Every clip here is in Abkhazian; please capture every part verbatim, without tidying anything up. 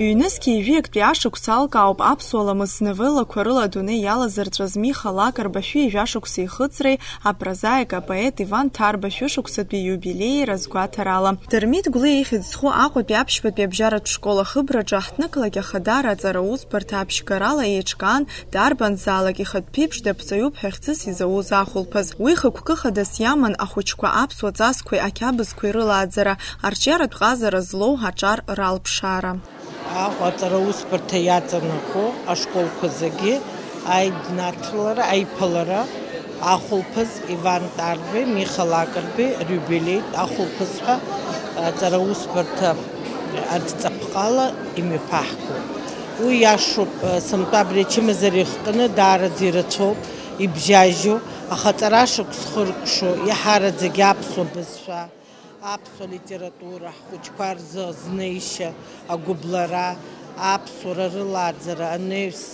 Ҩнызқьи ҩажәи актәи ашықәс алкаауп аԥсуа ламыс зновеллақәа рыла адунеи иалазырҵәаз Миха Лакрба шәи жәа шықәса ихыҵреи апрозаик апоет Иван Ҭарба шәышықәсатәи иубилеи разгәаҭарала. Дырмит Гәлиа ихьӡ зху Аҟәатәи аԥшьбатәи абжьаратә школ ахыбраҿы аҳҭнықалақь ахадара аҵара усбарҭа аԥшьгарала еиҿкаан, дарбанзаалак ихатә ԥеиԥш дапҵаҩуп ҳәа хьӡыс изауз ахәылԥаз. Уи хықәкы хадас иаман ахәыҷқәа аԥсуа ҵасқәеи ақьабзқәеи рылааӡара, арҿиаратә ҟазара злоу аҿар ралԥшаара. Аҟәа аҵара усбарҭа иаҵанакуа ашколқәа зегьы аиднаҭлара, аиԥылара ахәылԥаз Иван Ҭарбеи Миха Лакрбеи риубилеитә ахәылԥаз ҳәа аҵара усбарҭа адҵаԥҟала имҩаԥаҳгоуп. Уи иашоуп, сынтәа абри ачымазара иахҟьаны даараӡа ирацәоуп, ибжьажьу, аха аҵара шықәс хыркәшо, иаҳараӡагьы аԥсуа бызшәа, аԥсуа литература, ҳхәыҷқәа рзы азнеишьа, агәыблара, аԥсуара рылааӡара, анаҩс,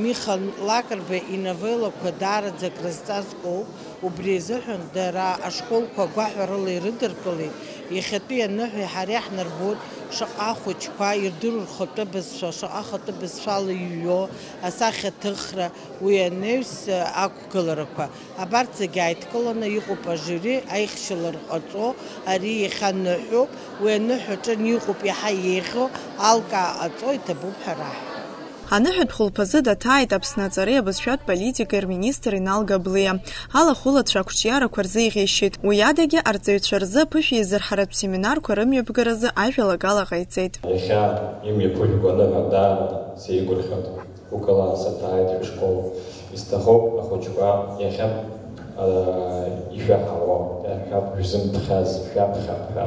Миха Лакрба иновеллақәа даараӡа акрызҵазкуоуп, убри азыҳәан дара ашколқәа агәаҳәарыла ирыдыркылеит, иахьатәи аныҳәеи ҳареи ҳнарбоит шаҟа ахәыҷқәа ирдыруа рхатәы бызшәа, шаҟа ахатәы бызшәала иҩуа асахьаҭыхра, уи анаҩс ақәгыларақәа. Абарҭ зегьы ааидкыланы иҟоуп ажиури аихшьала рҟаҵо, ари иахьа ныҳәоуп, уи аныҳәаҿы иҟоуп иаҳа еиӷьу, алкаа ҟаҵо иҭабуп ҳәа раҳҳәо. Аныҳәатә хәылԥазы даҭааит Аԥсны аҵареи абызшәатә политикеи рминистр Инал Габлиа. Алахәылацәа ақәҿиарақәа рзеиӷьеишьеит. Уи адагьы арҵаҩцәа рзы аԥышәеизырҳаратә семинарқәа рымҩаԥгаразы ажәалагала ҟаиҵеит. Иахьа имҩаԥыжәго аныҳәа даара сеигәырӷьоит. Гәыкала саҭааит шәышкол. Исҭахуп ахәыҷқәа иахьа, аа, ишәаҳауа, иахьа шәзымԥхьаз, шәаԥхьап ҳәа.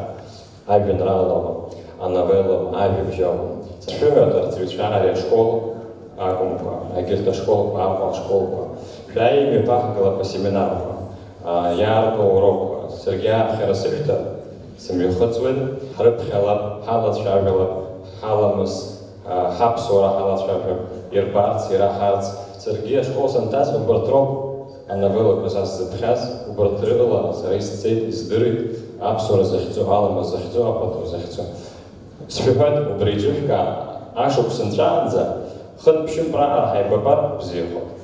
Ажәеинраалала, ановеллала, ажәабжьала. Сшәыҳәоит, арҵаҩцәа ари ашкол акәымкәа, егьырҭ ашколқәа, Аҟәа ашколқәа. Шәааи имҩаԥаҳгалап асеминарқәа, аа, иаарту аурокқәа. Саргьы ааԥхьара сышәҭар, сымҩахыҵуеит, ҳрыԥхьалап, ҳалацәажәалап, ҳаламыс, аа, ҳаԥсуара ҳалацәажәап, ирбарц, ираҳарц. Саргьы ашкол санҭаз убарҭ роуп. Ановеллақәа са сзыԥхьаз, убарҭ рыла сара исцеит, издырит, аԥсуара захьӡу, аламыс захьӡу, апату захьӡу. Сшәыҳәоит, убри ҿышәкаа, ашықәс нҵәаанӡа, хынтә ԥшьынтә раҟара ҳаибабар бзиахоит.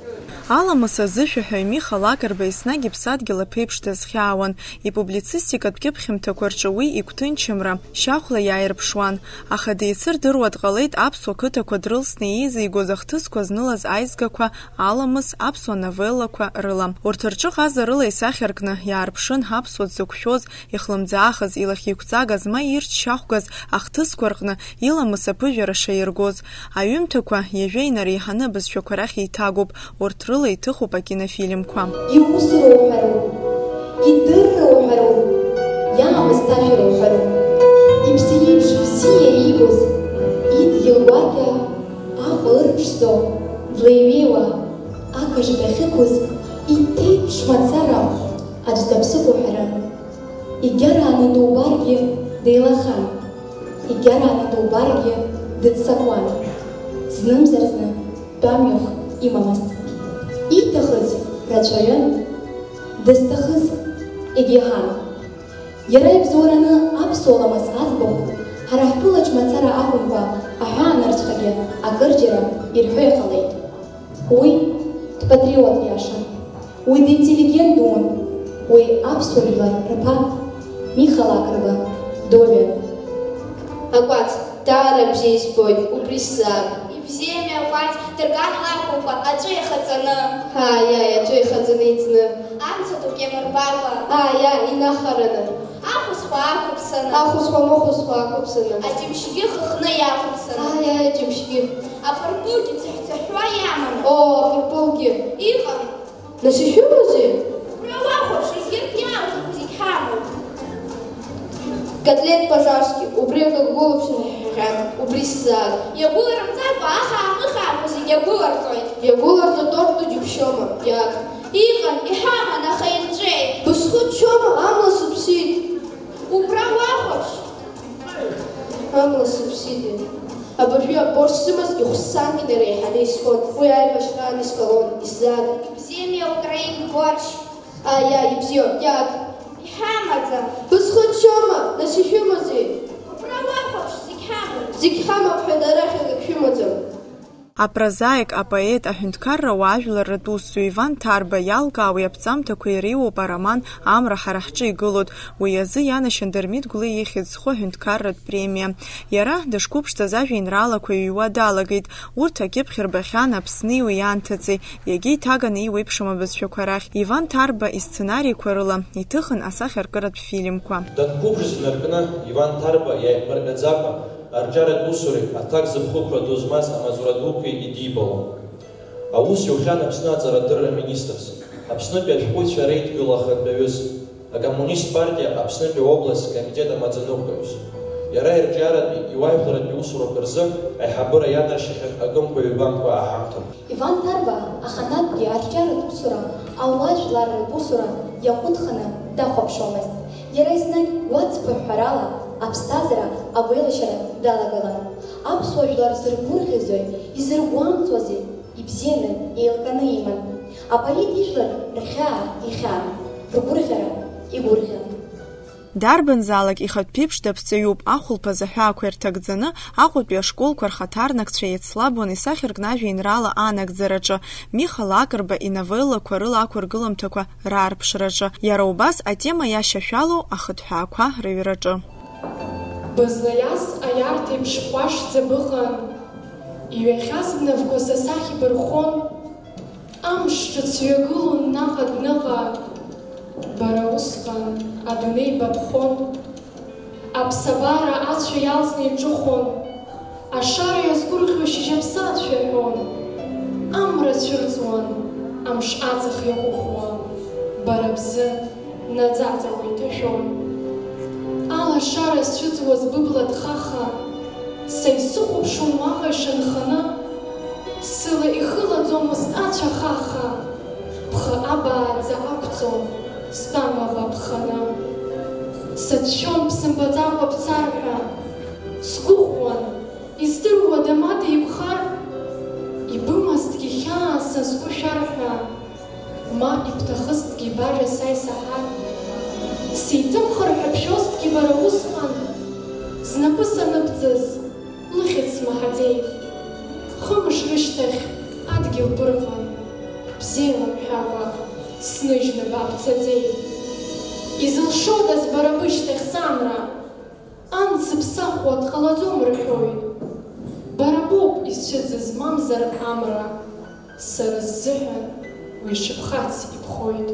Аламыс азышәаҳәаҩ Миха Лакрба еснагь иԥсадгьыл аԥеиԥш дазхьаауан, ипублицистикатә кьыԥхьымҭақәа рҿы уи игәҭынчымра шьахәла иааирԥшуан, аха деицырдыруа дҟалеит аԥсуа қыҭақәа дрылсны еизигоз ахҭысқәа знылаз аизгақәа, Аламыс, аԥсуа новеллақәа рыла. Урҭ рҿы ҟазарыла исахьаркны иаарԥшын ҳаԥсуа дзықәшәоз, ихлымӡаахыз, илахьеиқәҵагаз, ма ирччахәгаз ахҭысқәа рҟны иламыс аԥыжәара шаиргоз. Аҩымҭақәа ҩажәа инареиҳаны абызшәақәа рахь еиҭагоуп, урҭ рыла иҭыхуп акинофильмқәа. Иусура уҳәару, идырра уҳәару, иаамысҭашәара уҳәару, иԥсы иеиԥш бзиа иибоз, идгьыл гәакьа Аҟәа ырԥшӡо, длеиҩеиуа, ақаҿ дахьықәыз иҭеиԥш мацара аӡә даԥсык уҳәарын. Егьарааны дубаргьы деилахан, егьарааны дубаргьы дыццакуан. Знымзар-зны тәамҩахә имамызт. Ииҭахыз рацәаҩын, дызҭахыз егьиҳан. Иара ибзоураны аԥсуа ламыс аӡбахә, ҳара ҳтәылаҿ мацара акәымкәа, аҳәаанырцәҟагьы акырџьара ирҳәо иҟалеит. Уи дпатриот иаша, уи динтеллигент дуун, уи аԥсуа жәлар рԥа Миха Лакрба дуаҩын. Акәац, даара бзиа избоит, убри сзааг. Ибзиами, акәац, дырган лакәымкәа, аҵәы иахаҵаны. Ааиааи, аҵәы иахаҵаны иӡны. Амца дук иамырбакәа. Ааиааи, инахараны. Ахәызхәа ақәыԥсаны. Ахәызхәа махәызхәа ақәыԥсаны. Аџьымшьгьы хыхны иақәыԥсаны. Ааиааи, аџьымшьгьы. Апырпылгьы цаҳәцаҳәуа иаманы. Оо, апырпылгьы. Иҟан. Нас ишәымоузеи? Убра уахәаԥш, егьырҭ иаамҭақәа зегь ҳамоуп. Котлет пожарски, убри акагәылаԥшра ҳҳәахьан, убри сзааг. Иагәыларымҵакәа ахаа-мыхаақәа зегь иагәыларҵоит. Иагәыларҵо торт ду џьыбшьома, иааг. Иҟан, иҳаман, аха инҵәеит. Бысхыччома, амла сыԥсит. Убра уахәаԥш! Амла сыԥсит. Абыржәы аборш сымазгьы хәсанк инареиҳаны исфон. Уи аибашьраан исфалон, исзааг. Ибзиами аукраин борщ! Аиа, ибзиоуп, иааг. Иҳамаӡам. Бысхыччома, нас ишәымазеи? Убра уахәаԥш, зегь ҳамоуп. Зегь ҳамоуп ҳәа дара хьыӡык шәымаӡам. Апрозаик, апоет, аҳәынҭқарра уаажәларратә усзуҩ Иван Ҭарба иалкаауеи аԥҵамҭақәа иреиуоуп ароман Амра ҳара ҳҿы игылоуп. Уи азы ианашьан Дырмит Гәлиа ихьӡ зху аҳәынҭқарратә премиа. Иара дышқәыԥшӡаз ажәеинраалақәа ҩҩуа далагеит. Урҭ акьыԥхь рбахьан Аԥсни уи аамҭаҵеи. Иагьа иҭаганы иуеиԥшым абызшәақәа рахь Иван Ҭарба исценариқәа рыла иҭыхын асахьаркыратә фильмқәа. Данқәыԥш знаркны Иван Ҭарба иааиԥмырҟьаӡакәа арҿиаратә усуреи аҭак зыԥхықәра ду змаз амаҵура дуқәеи идибалон. Аус иухьан Аԥсны аҵарадырра аминистрс, Аԥснытәи ашәҟәыҩҩцәа реидгыла ахантәаҩыс, акоммунист партиа Аԥснытәи аобласттә комитет амаӡаныҟәгаҩыс. Иара ирҿиаратәи, иуаажәларратәи усурақәа рзы аиҳабыра ианаршьахьан акымкәа-ҩбамкәа аҳамҭақәа. Иван Ҭарба аханатәгьы арҿиаратә усура, ауаажәларратә усура иахәыҭханы дахәаԥшуамызт. Иара еснагь гәаҵԥыҳәҳәарала аԥсҭазаара агәеилашьара далагылан. Аԥсуа жәлар зыргәырӷьозеи, изыргәамҵуазеи, ибзианы еилкааны иман. Апоет ижәлар рхьаа ихьаа, ргәырӷьара игәырӷьа. Дарбанзаалак ихатә ԥеиԥш даԥҵаҩуп, ахәылԥаз аҳәаақәа ирҭагӡаны, Аҟәатәи ашколқәа рхаҭарнакцәа еицлабуан исахьаркны ажәеинраала анагӡараҿы, Миха Лакрба иновеллақәа рыла ақәыргыламҭақәа раарԥшраҿы, иара убас атема иашьашәалоу ахыҭҳәаақәа рыҩраҿы. Бызлаиаз аиарҭеиԥш ҟәашӡа быҟан, иҩахьаз бнапқәа са сахь ибырхон, Амш ҿыц ҩагылон наҟ адәныҟа, бара усҟан адунеи баԥхон. Аԥсабара ацәа иалҵны иҿыхон, ашара иазгәырӷьо шьыжьаԥсаатә шәаҳәон. Амра цәырҵуан, амш аҵых иаҟәыхуа, бара бзы наӡаӡакәа иҭашәон. Алашара зцәыӡуаз быбла ҭхаха, са исыхәаԥшуан уаҟа ишанханы, сыла ихылаӡомызт ацәа хаха, бхы абааӡа ақәҵо стәама ба бханы. Сацәшәон бсымбаӡакәа бцар ҳәа, сгәыӷуан, издыруада ма деиқәхар, ибымазҭгьы хьаа са сгәы шәар ҳәа. Ма ибҭахызҭгьы бажәа са исаҳар, сеиҭымхыр ҳәа бшәозҭгьы бара усҟан, знапы саныбҵаз, лыхьӡ смаҳаӡеит. Хымш рышьҭахь адгьыл бырӷан, бзиа умҳәакәа сныжьны бабцаӡеит. Изылшодаз бара бышьҭахь самра? Ан сыԥсахуа дҟалаӡом рҳәоит. Бара боуп изцәыӡыз, мамзар амра, сара сзыҳәан уи шыԥхац иԥхоит.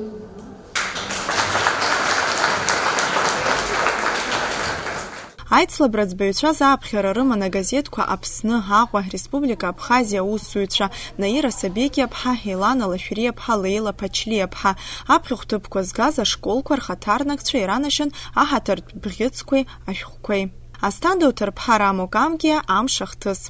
Аицлабра аӡбаҩцәа зааԥхьара рыман агазеҭқәа Аԥсны, Аҟәа, Республика Абхазиа аусзуҩцәа Наира Сабекиаԥҳа, Елана Лашәриаԥҳа, Леила Ԥачлиаԥҳа, аԥхьахә ҭыԥқәа згаз ашколқәа рхаҭарнакцәа иранашьан аҳаҭыртә бӷьыцқәеи ашәҟәқәеи. Асҭанда Уҭарԥҳа, Рамо Камгиа, Амш ахҭыс.